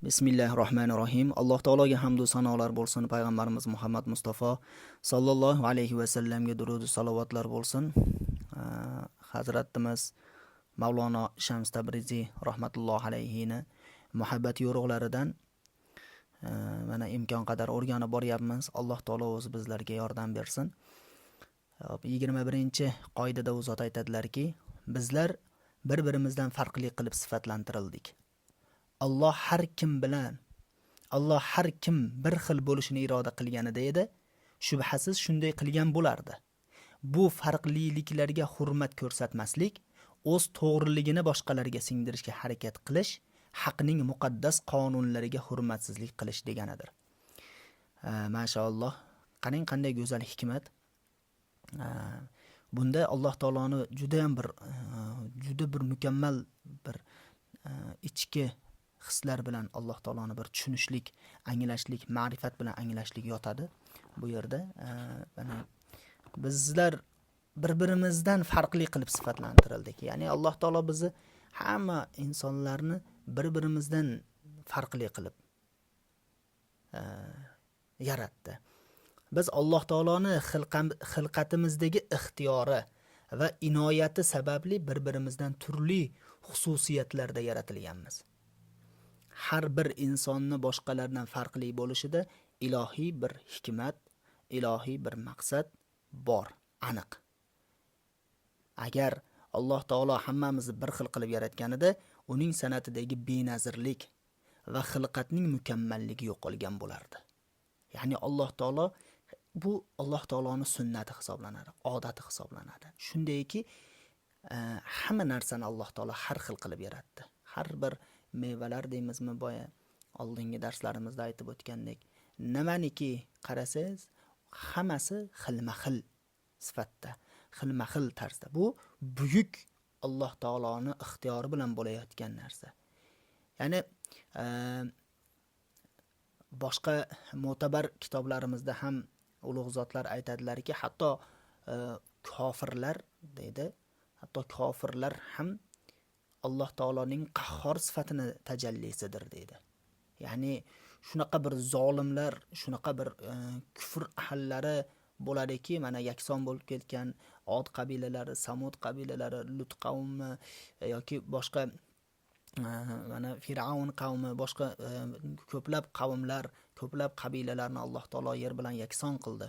Bismillahir rohmanir rohim. Alloh taologa hamd va sanolar bo'lsin. Payg'ambarimiz Muhammad Mustafa sallallohu alayhi va sallamga durud va salovatlar bo'lsin. Hazratimiz Mavlono Shams Tabriziy rahmatullohi alayhini muhabbat yo'riqlaridan mana imkon qadar o'rganib boryapmiz. Alloh taolo o'zi bizlarga yordam bersin. 21-qoidada u zot aytadilarki, bizlar bir-birimizdan farqli qilib sifatlantirildik. Alloh har kim bir xil bo'lishini iroda qilganida edi, shubhasiz shunday qilgan bo'lardi. Bu farqliliklarga hurmat ko'rsatmaslik, o'z to'g'riligini boshqalarga singdirishga harakat qilish, haqning muqaddas qonunlariga hurmatsizlik qilish deganidir. Mashaalloh, qarang qanday go'zal hikmat. Bunda Alloh taoloni juda ham bir juda bir mukammal bir ichki hislar bilan Alloh taoloni bir tushunishlik, anglashlik, ma'rifat bilan anglashlik yotadi bu yerda. Mana bizlar bir-birimizdan farqli qilib sifatlantirildik. Ya'ni Alloh taolo bizni, hamma insonlarni bir-birimizdan farqli qilib yaratdi. Biz Alloh taoloni xilqatimizdagi ixtiyori va inoyati sababli bir-birimizdan turli xususiyatlarda yaratilganmiz. Har bir insonni boshqalardan farqli bo'lishida ilohiy bir hikmat, ilohiy bir maqsad bor, aniq. Agar Alloh taolo hammamizni bir xil qilib yaratganida, uning san'atidagi benazirlik va xilqatning mukammalligi yo'qolgan bo'lardi. Ya'ni Alloh taolo, bu Alloh taoloning sunnati hisoblanadi, odati hisoblanadi. Shundayki, hamma narsani Alloh taolo har xil qilib yaratdi. Har bir mevalar deymizmi, boya oldingi darslarimizda aytib o'tgandek, nimaniki qarasangiz, hammasi xilma-xil sifatda, xilma-xil tarzda. Bu buyuk Alloh taoloni ixtiyori bilan bo'layotgan narsa. Ya'ni boshqa mo'tabar kitoblarimizda ham ulug' zotlar aytadilarki, hatto kofirlar deydi, hatto kofirlar ham Alloh taoloning qahhor sifatini tajallisidir deydi. Ya'ni shunaqa bir zolimlar, shunaqa bir kufr ahllari bo'ladiki, mana yakson bo'lib ketgan Od qabilalari, Samud qabilalari, Lut qavmi yoki boshqa mana Fir'avn qavmi, boshqa ko'plab qavmlar, ko'plab qabilalarni Alloh taolo yer bilan yakson qildi.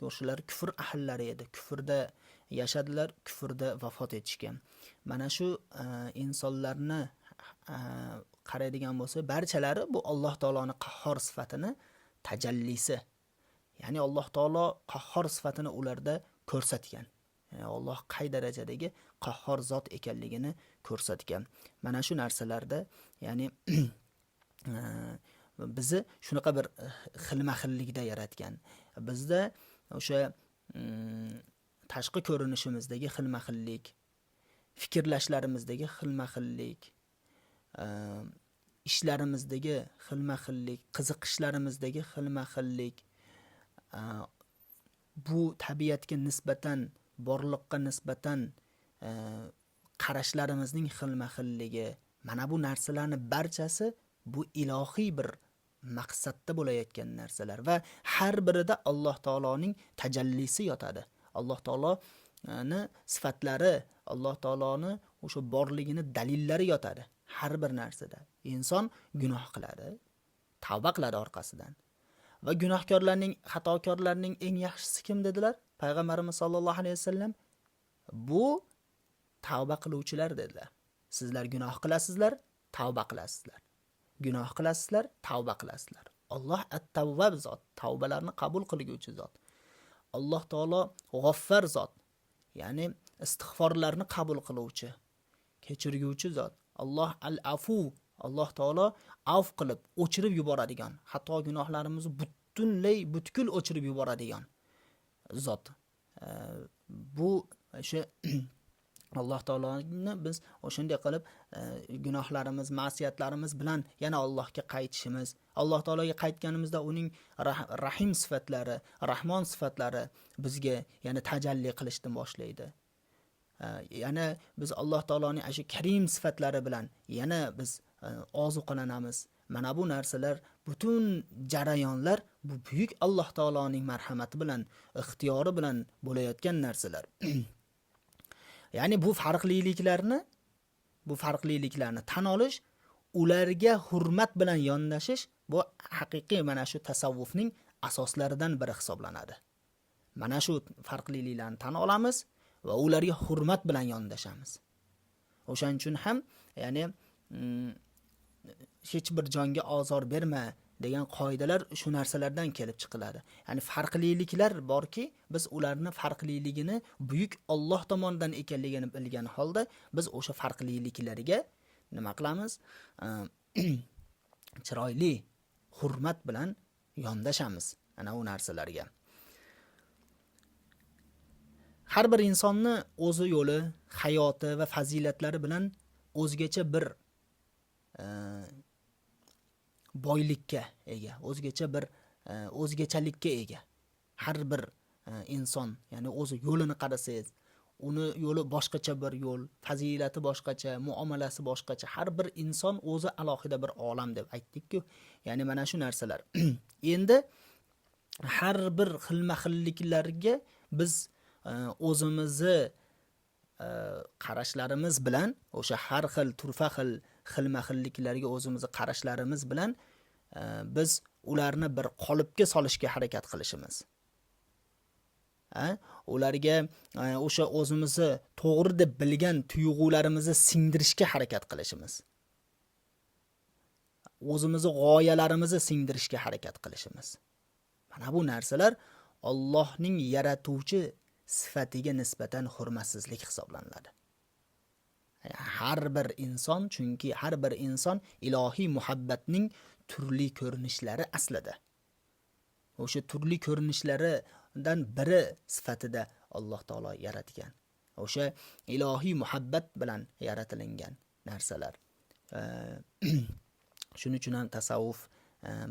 O'shalar kufr ahllari edi. Kufrda yashadilar, kufrda vafot etishgan. Mana shu insonlarni qaraydigan bo'lsa, barchalari bu Alloh taoloning qahhor sifatini tajallisi. Ya'ni Alloh taolo qahhor sifatini ularda ko'rsatgan. Ya'ni Alloh qay darajadagi qahhor zot ekanligini ko'rsatgan. Mana shu narsalarda, ya'ni bizni shunaqa bir xilma-xillikda yaratgan. Bizda o'sha tashqi ko'rinishimizdagi xilma-xillik, fikrlashlarimizdagi xilma-xillik, ishlarimizdagi xilma-xillik, qiziqishlarimizdagi xilma-xillik, bu tabiatga nisbatan, borliqqa nisbatan qarashlarimizning xilma-xilligi, mana bu narsalarni barchasi bu ilohiy bir maqsadda bo'layotgan narsalar va har birida Alloh taoloning tajallisi yotadi. Alloh taoloni sifatlari, Alloh taoloni o'sha borligini dalillari yotadi har bir narsada. Inson gunoh qiladi, tavba qiladi orqasidan. Va gunohkorlarning, xatokorlarning eng yaxshisi kim dedilar? Payg'ambarimiz sollallohu alayhi vasallam bu tavba qiluvchilar dedilar. Sizlar gunoh qilasizlar, tavba qilasizlar. Gunoh qilasizlar, tavba qilasizlar. Alloh at-Tavvab zot, tavbalarni qabul qilguvchi zot. Alloh taolo G'offar zot, ya'ni istig'forlarni qabul qiluvchi, kechirguvchi zot. Alloh al-Afu, Alloh taolo avf qilib, o'chirib yuboradigan, hatto gunohlarimizni butunlay, butkul o'chirib yuboradigan zot. Bu o'sha Alloh taoloni biz o'shanday qilib gunohlarimiz, ma'siyatlarimiz bilan yana Allohga qaytishimiz, Alloh taologa qaytganimizda uning rahim sifatlari, rahmon sifatlari bizga yana tajalli qilishni boshlaydi. Yana biz Alloh taoloning ana shu karim sifatlari bilan yana biz ozuqalanamiz. Mana bu narsalar, butun jarayonlar bu buyuk Alloh taoloning marhamati bilan, ixtiyori bilan bo'layotgan narsalar. Ya'ni bu farqliliklarni tan olish, ularga hurmat bilan yondashish bu haqiqiy mana shu tasavvufning asoslaridan biri hisoblanadi. Mana shu farqliliklarni tan olamiz va ularga hurmat bilan yondashamiz. O'shaning uchun ham, ya'ni hech bir jonga ozor berma degan qoidalar shu narsalardan kelib chiqiladi. Ya'ni farqliliklar borki, biz ularni farqliligini buyuk Alloh tomonidan ekanligini bilgan holda biz o'sha farqliliklarga nima qilamiz? Chiroyli hurmat bilan yondashamiz ana u narsalarga. Har bir insonni o'zi yo'li, hayoti va fazilatlari bilan o'zgacha bir boylikka ega, o'zgacha bir o'zgachalikka ega. Har bir inson, ya'ni o'zi yo'lini qarasangiz, uni yo'li boshqacha bir yo'l, fazilati boshqacha, muomalasi boshqacha. Har bir inson o'zi alohida bir olam deb aytdik-ku. Ya'ni mana shu narsalar. Endi har bir xilma-xilliklarga biz o'zimizni qarashlarimiz bilan, o'sha har xil turfa xil xilma-xilliklarga o'zimizni qarashlarimiz bilan biz ularni bir qolipga solishga harakat qilishimiz. Ularga o'sha o'zimizni to'g'ri deb bilgan tuyg'ularimizni singdirishga harakat qilishimiz. O'zimizni g'oyalarimizni singdirishga harakat qilishimiz. Mana bu narsalar Allohning yaratuvchi sifatiga nisbatan hurmatsizlik hisoblanadi. Har bir inson, chunki har bir inson ilohiy muhabbatning turli ko'rinishlari aslida. O'sha turli ko'rinishlaridan biri sifatida Alloh taolo yaratgan. O'sha ilohiy muhabbat bilan yaratilingan narsalar. Shuning uchun ham tasavvuf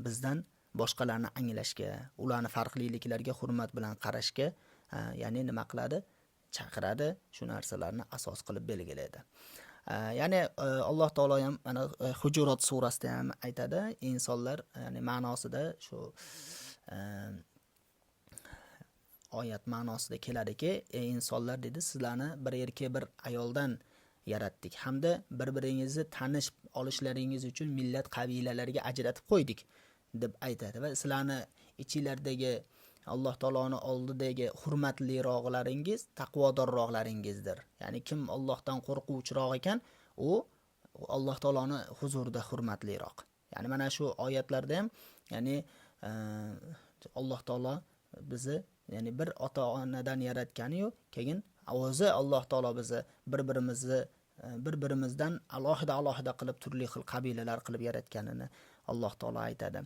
bizdan boshqalarni anglashga, ularni farqliliklarga hurmat bilan qarashga, ya'ni nima qiladi? Chaqiradi, shu narsalarni asos qilib belgilaydi. Ya'ni Alloh taolo ham mana Hujurot surasida ham aytadi, insonlar, ya'ni ma'nosida shu oyat ma'nosida keladiki, ey insonlar dedi, sizlarni bir erkak bir ayoldan yaratdik hamda bir-biringizni tanish olishlaringiz uchun millat qabilalarga ajratib qo'ydik deb aytadi va sizlarni ichinglardagi Alloh taoloning oldidagi hurmatliroqlaringiz taqvodorroqlaringizdir. Ya'ni kim Allohdan qo'rquvchiroq ekan, u Alloh taoloning huzurida hurmatliroq. Ya'ni mana shu oyatlarda ham, ya'ni Alloh taolo bizni, ya'ni bir ota-onadan yaratgani-yu, keyin o'zi Alloh taolo bizni bir-birimizni bir-birimizdan alohida-alohida qilib turli xil qabilalar qilib yaratganini Alloh taolo aytadi.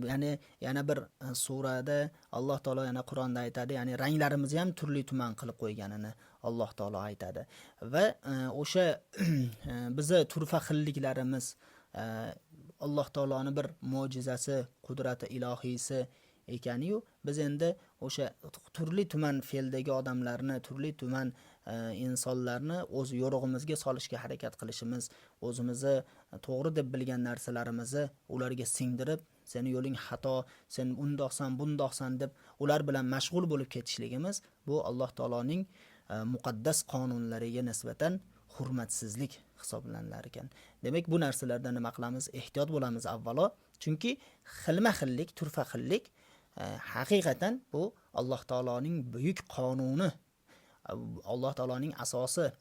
Ya'ni yana bir surada Alloh taolo yana Qur'onda aytadi, ya'ni ranglarimizni ham turli tuman qilib qo'yganini Alloh taolo aytadi. Va o'sha bizni turfa xilliklarimiz Alloh taoloning bir mo'jizasi, qudrati ilohiysi ekani-yu, biz endi o'sha turli tuman fe'ldagi odamlarni, turli tuman insonlarni o'z yo'rig'imizga solishga harakat qilishimiz, o'zimizni to'g'ri deb bilgan narsalarimizni ularga singdirib, seni yo'ling xato, sen undoqsan, bundoqsan deb ular bilan mashg'ul bo'lib ketishligimiz bu Alloh taoloning muqaddas qonunlariga nisbatan hurmatsizlik hisoblanar ekan. Demak, bu narsalardan nima qilamiz? Ehtiyot bo'lamiz avvalo, chunki xilma-xillik, turfa xillik haqiqatan bu Alloh taoloning buyuk qonuni, Alloh taoloning asosi,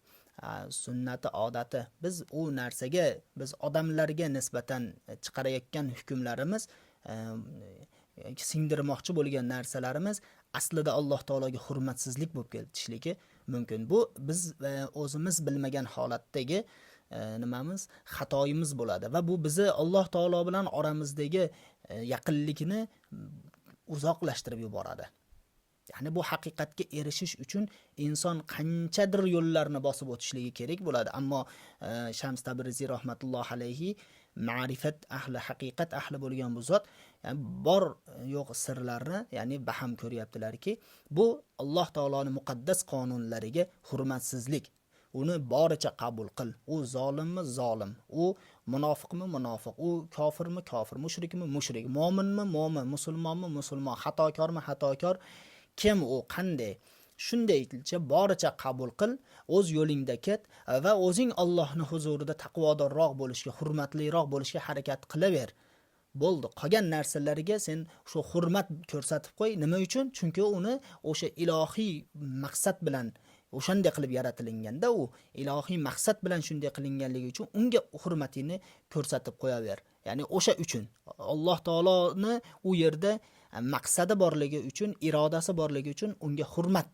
sunnati, odati. Biz u narsaga, biz odamlarga nisbatan chiqarayotgan hukmlarimiz, singdirmoqchi bo'lgan narsalarimiz aslida Alloh taologa hurmatsizlik bo'lib ketishligi mumkin. Bu biz o'zimiz bilmagan holatdagi nimamiz, xatoyimiz bo'ladi va bu bizni Alloh taolo bilan oramizdagi yaqinlikni uzoqlashtirib yuboradi. Ya'ni bu haqiqatga erishish uchun inson qanchadir yo'llarni bosib o'tishligi kerak bo'ladi. Ammo Shams Tabriziy rahmatullohi alayhi ma'rifat ahli, haqiqat ahli bo'lgan bu zot, ya'ni bor yo'q sirlarni, ya'ni baham ko'ryaptilarki, bu Alloh taoloning muqaddas qonunlariga hurmatsizlik. Uni boricha qabul qil. U zolimmi? Zolim. U munofiqmi? Munofiq. U kofirmi? Kofir. Mushrikmi? Mushrik. Mo'minmi? Mo'min. Musulmonmi? Musulmon. Xatokormi? Xatokor. Kim u? Qanday? Shundaycha boricha qabul qil, o'z yo'lingda ket va o'zing Allohning huzurida taqvodorroq bo'lishga, hurmatliroq bo'lishga harakat qilaver. Bo'ldi. Qolgan narsalarga sen shu hurmat ko'rsatib qo'y. Nima uchun? Chunki uni o'sha ilohiy maqsad bilan o'shanday qilib yaratilganda, u ilohiy maqsad bilan shunday qilinganligi uchun unga hurmatingni ko'rsatib qo'yaver. Ya'ni o'sha uchun Alloh taoloni u yerda maqsadi borligi uchun, irodasi borligi uchun unga hurmat.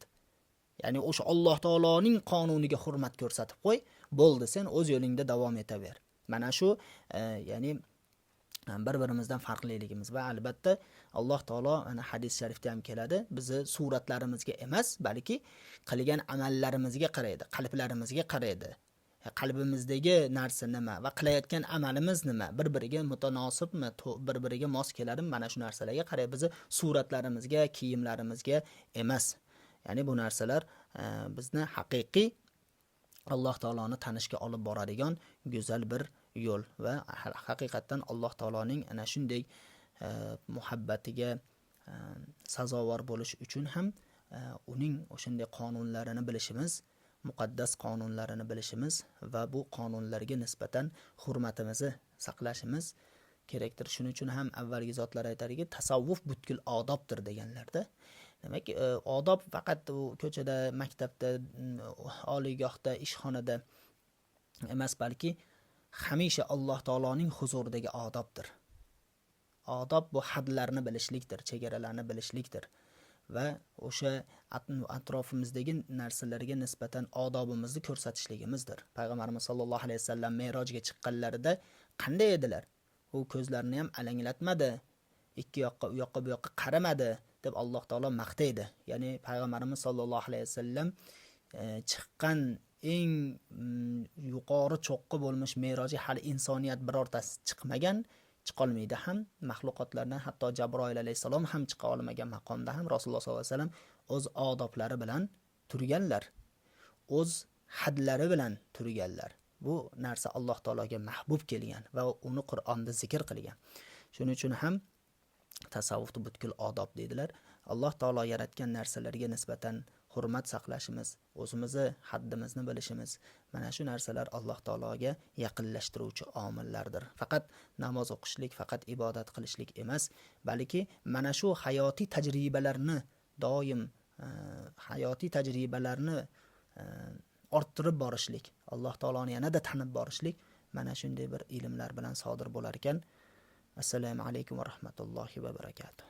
Ya'ni o'sha Alloh taoloning qonuniga hurmat ko'rsatib qo'y. Bo'ldi, sen o'z yo'lingda davom etaver. Mana shu ya'ni bir-birimizdan farqliligimiz va albatta Alloh taolo ana hadis sharifda ham keladi, bizni suratlarimizga emas, balki qilgan amallarimizga qaraydi, qalblarimizga qaraydi. Qalbimizdagi narsa nima va qilayotgan amalimiz nima, bir-biriga mutanosibmi, bir-biriga mos keladimi, mana shu narsalarga qaraydi, bizni suratlarimizga, kiyimlarimizga emas. Ya'ni bu narsalar bizni haqiqiy Alloh taoloni tanishga olib boradigan go'zal bir yo'l va haqiqatdan Alloh taoloning ana shunday muhabbatiga sazovor bo'lish uchun ham uning o'shanday qonunlarini bilishimiz, muqaddas qonunlarini bilishimiz va bu qonunlarga nisbatan hurmatimizni saqlashimiz kerakdir. Shuning uchun ham avvalgi zotlar aytadiki, tasavvuf butkul odobdir deganlarda. Demak, odob faqat u ko'chada, maktabda, oliygohda, ishxonada emas, balki hamisha Alloh taoloning huzuridagi odobdir. Odob bu hadlarni bilishlikdir, chegaralarni bilishlikdir va o'sha atrofimizdagi narsalarga nisbatan odobimizni ko'rsatishligimizdir. Payg'ambarimiz sollallohu alayhi vasallam Me'rojga chiqqanlarida qanday edilar? U ko'zlarini ham alanglatmadi, ikki yoqqa, u yoqqa, bu yoqqa qaramadi deb Alloh taolo maqtaydi. Ya'ni payg'ambarimiz sollallohu alayhi vasallam chiqqan eng yuqori cho'qqi bo'lmish Me'rojga hali insoniyat birortasi chiqmagan, chiqolmaydi ham. Maxluqotlardan hatto Jabroil alayhissalom ham chiqa olmagan maqomda ham Rasululloh sollallohu alayhi vasallam o'z odoblari bilan turganlar, o'z hadlari bilan turganlar. Bu narsa Alloh taologa mahbub kelgan va uni Qur'onda zikr qilgan. Shuning uchun ham tasavvufni butkul odob deydilar. Alloh taolo yaratgan narsalarga nisbatan hurmat saqlashimiz, o'zimizni haddimizni bilishimiz, mana shu narsalar Alloh taologa yaqinlashtiruvchi omillardir. Faqat namoz o'qishlik, faqat ibodat qilishlik emas, balki mana shu hayotiy tajribalarni doim hayotiy tajribalarni orttirib borishlik, Alloh taoloni yanada tanib borishlik mana shunday bir ilmlar bilan sodir bo'lar ekan. Assalomu alaykum va rahmatullohi va barakatuh.